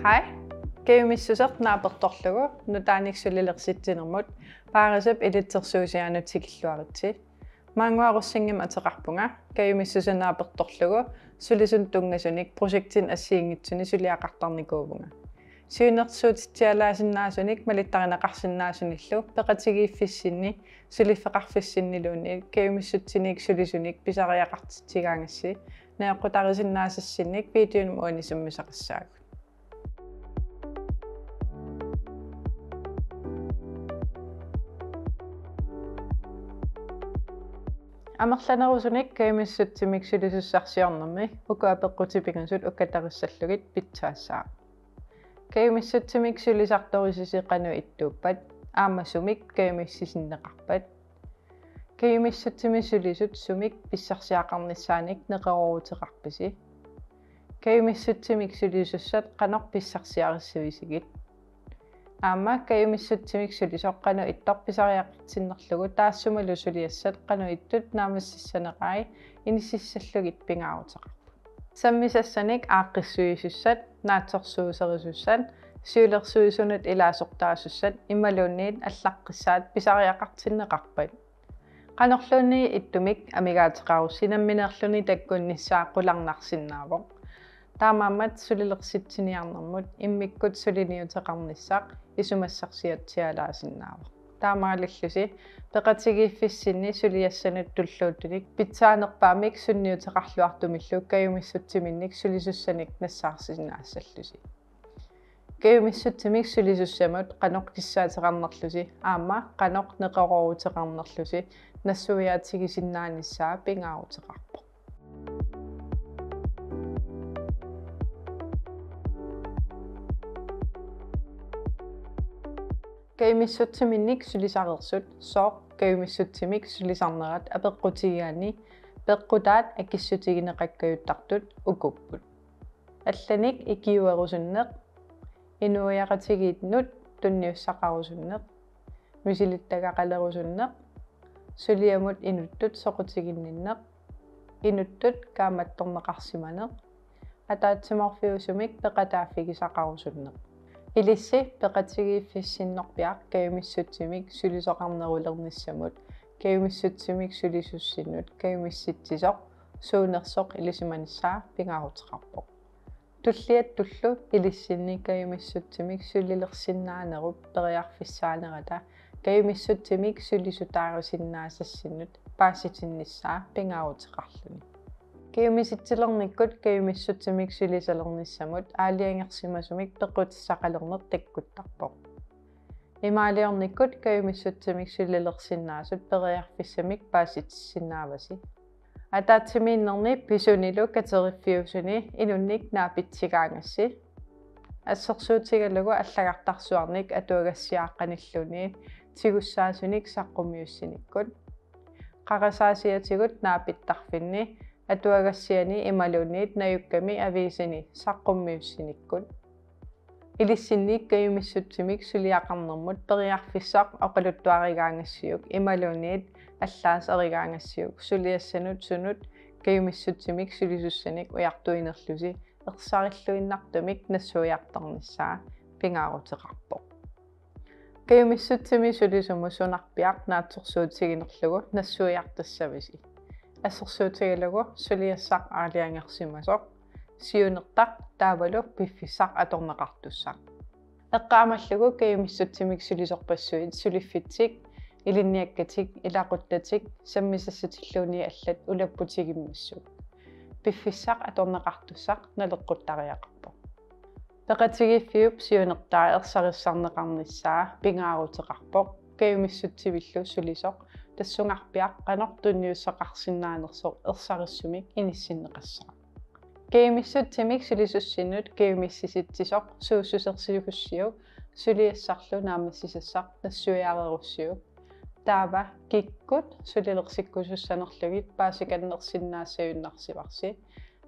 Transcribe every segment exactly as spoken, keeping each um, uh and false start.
Hej. Kajumissuseq naapertorlugu nutaanik sulilersitsinermut Paarisip ilitsersuusiaanut tikilluaritsi. Maannguarussinngim ateqarpunga, kajumissuseq naapertorlugu sulisunut tunngasunik projektinik assigiinngitsunik suliaqartarnikuuvunga. Siunnersuutitsialaasinnaasunik malittarineqarsinnaasunillu peqatigiiffissinni suliffeqarfissinniluunniit kajumissutsiminik sulisunik pisariaqartitsigaangassi najoqqutarisinnaasassinnik videomut uani sammisaqassaagut. Amerlanerusunik kajumissutsimik sulisussarsiornermi uku apeqqutit pingasut ukkatarissallugit pitsaassaaq. Kajumissutsimik sulisartorisusi qanoq ittuuppat aamma sumik kajumissisinneqarpat? Kajumissutsimik sulisut sumik pissarsiaqarnissaanik neqerooruteqarpisi? Kajumissutsimik sulisussat qanoq pissarsiarissavisigit? Aamma kajumissutsimik sulisoq qanoq ittoq pisariaqartinnerlugu taassumalu suliassat qanoq ittut naammassissanerai inississallugit pingaaruteqarput. Sammisassanik aaqqissuisussat, naatsorsuuserisussat, siulersuisunut ilaasortaasussat imaluunniit allaqqissaat pisariaqartinneqarpat? Qanorluunniit ittumik amigaateqarussi nammineerluni takkunnissaa qularnarsinnaavoq. Taamaammat sulilersitsiniarnermut immikkut suliniuteqarnissaq isumassarsiatsialaasinnaavoq. Taamaalillusi peqatigiiffissinni suliassanut tulluuttunik pitsaanerpaamik sunniuteqarluartumillu kajumissutsiminnik sulisussanik nassaarsinnaassallusi. Kajumissutsimik sulisussamut qanoq kissaateqarnerlusi aamma qanoq neqerooruteqarnerlusi nassuiaatigisinnaanissaa pingaaruteqarpoq. Kajumissutsiminnik sulisareersut, sooq kajumissutsimik sulisarnerat apeqqutigigaanni peqqutaat akissutigineqakkajuttartut, ukuupput: allanik ikiuerusunneq, inuiaqatigiinnut tunniussaqarusunneq, misilittagaqalerusunneq, suliamut inuttut soqutiginninneq, inuttut kaammattorneqarsimaneq, ataatsimoorfiusumik peqataaffigisaqarusunneq. Ilissi peqatigiiffissinnerpiaq kajumissutsimik sulisoqarnerulernissamut kajumissutsimik sulisussinnut kajumissitsisoq suunersoq ilisimanissaa pingaaruteqarpoq. Tulliattullu ilissinni kajumissutsimik sulilersinnaanerup periarfissaanerata kajumissutsimik sulisutaarisinnaasassinnut paasitinnissaa pingaaruteqarluni. Kajumisitsilernikkut kajumissutsimik sulisalernissamut aalajangersimasumik peqqutissaqalerneq takkuttarpoq. Imaaliornikkut kajumissutsimik sulilersinnaasut periarfissamik paasitissinnaavasi. Ataatsimiinnerni pisunilu kateriffiusuni inunnik naapitsigaangassi. Assersuutigalugu allagartarsuarnik atuagassiaaqqanilluunniit tigussaasunik saqqummiussinikkut. Qarasaasiatigut naapittarfinni atuagassiani imaluunniit najukkami aviisini saqqummiussinikkut. Ilissinni kajumissutsimik suliaqarnermut periarfissaq oqaluttuarigaangassiuk imaluunniit allaaserigaangassiuk suliassanut sunut kajumissutsimik sulisussanik ujartuinerlusi ersarilluinnartumik nassuiartarnissaa pingaaruteqarpoq. Kajumissutsimik sulisumut sunarpiaq naatsorsuutiginerlugu nassuiartassavisi. Assersuutigalugu suliassaq aalajangersimasoq, siunertaq taavalu piffissaq atorneqartussaq. Eqqaamallugu kajumissutsimik sulisorpassuit suliffitsik, ilinniakkatik, ilaquttatik, sammisassatilluunniit allat ulapputigimmassuk. Piffissaq atorneqartussaq naleqquttariaqarpoq. Peqatigiiffiup siunertaa ersarissarneqarnissaa pingaaruteqarpoq kajumissutsimillu sulisoq tassungarpiaq qanoq tunniussaqarsinnaanersoq ersarissumik inissinneqassaaq. Kajumissutsimik sulisussinnut kajumissisitsisoq suussusersigussiuk suliassarlu naammassisassaq nassuiarerussiuk. Taava kikkut sulilersikkusussanerlugit paasikannersinnaassajunnaarsivarsi,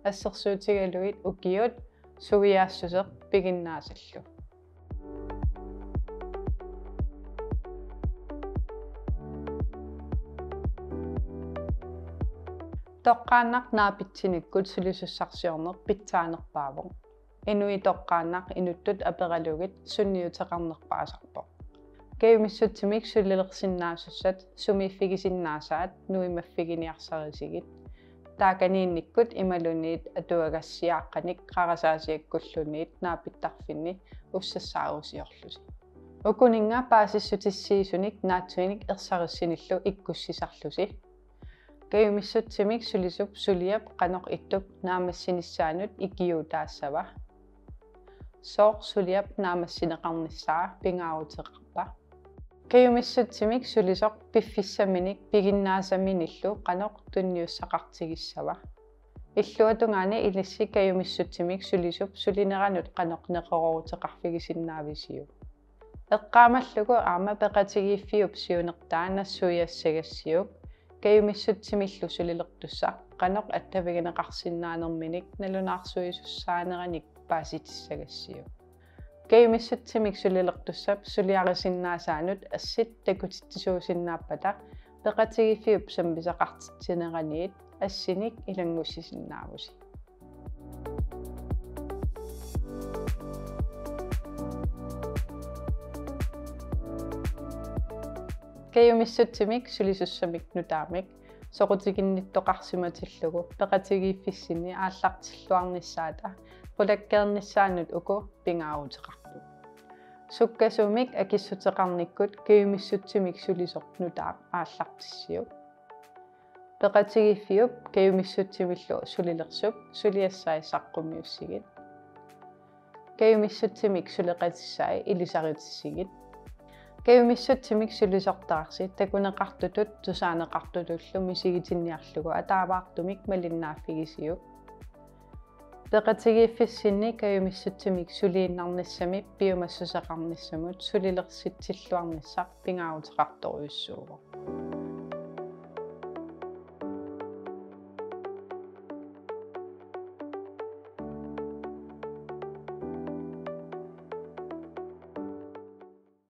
assersuutigalugit ukiut suiaassuseq piginnaasallu. Toqqaannaq naapitsinikkut sulisussarsiorneq pitsaanerpaavoq. Inuit toqqaannaq inuttut aperalugit sunniuteqarnerpaasarpoq. Kajumissutsimik sulilersinnaasussat sumiiffigisinnaasaat nuimaffiginiarsarisigit. Taakaniinnikkut imaluunniit atuagassiaaqqanik qarasaasiakkulluunniit naapittarfinni ussassaarusiorlusi. Ukuninnga paasissutissiisunik naatsuinik ersarissinillu ikkussisarlusi. Kajumissutsimik sulisup suliap qanoq ittup naammassinissaanut ikiuutaassava? Sooq suliap naammassineqarnissaa pingaaruteqarpa? Kajumissutsimik sulisoq piffissaminik piginnaasaminillu qanoq tunniussaqartigissava? Illuatungaani ilissi kajumissutsimik sulisup sulineranut qanoq neqerooruteqarfigisinnaavisiuk? Eqqaamallugu aamma peqatigiiffiup siunertaa nassuiassagassiuk kajumissutsimillu sulilertussaq qanoq attavigineqarsinnaanerminik nalunaarsuisussaanerannik paasitissagassiuk. Kajumissutsimik sulilertussap suliarisinnaasaanut assit takutitsisuusinnaappata peqatigiiffiup sammisaqartitsineraniit assinik ilanngussisinnaavusi. Kajumissutsimik sulisussamik nutaamik soqutiginnittoqarsimatillugu peqatigiiffissinni aallartilluarnissaata qulakkeernissaannut uku pingaaruteqarput. Sukkasuumik akissuteqarnikkut kajumissutsimik sulisoq nutaaq aallartissiuk. Peqatigiiffiup kajumissutsimillu sulilersup suliassai saqqummiussigit. Kajumissutsimik suleqatissai ilisaritissigit. Kajumissutsimik sulisortaarsi takuneqartutut tusaaneqartutullu misigitinniarlugu ataavaartumik malinnaaffigisiuk. Peqatigiiffissinni kajumissutsimik suliinnarnissami piumassuseqarnissamut sulilersitsilluarnissaq pingaaruteqartorujussuuvoq.